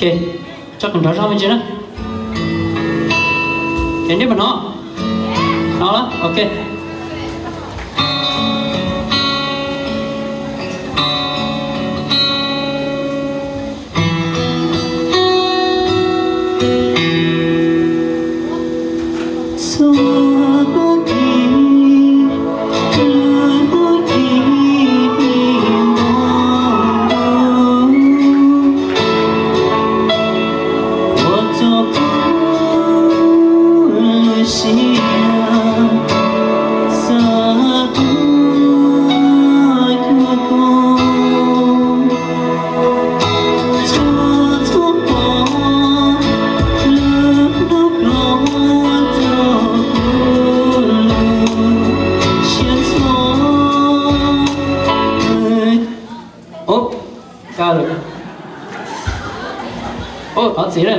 Tso qhov nrov zog me ntsis na. Ces nej puas hnov? Hnov lawm, ok. Ub, kaj lawm. Ub, thov txim na.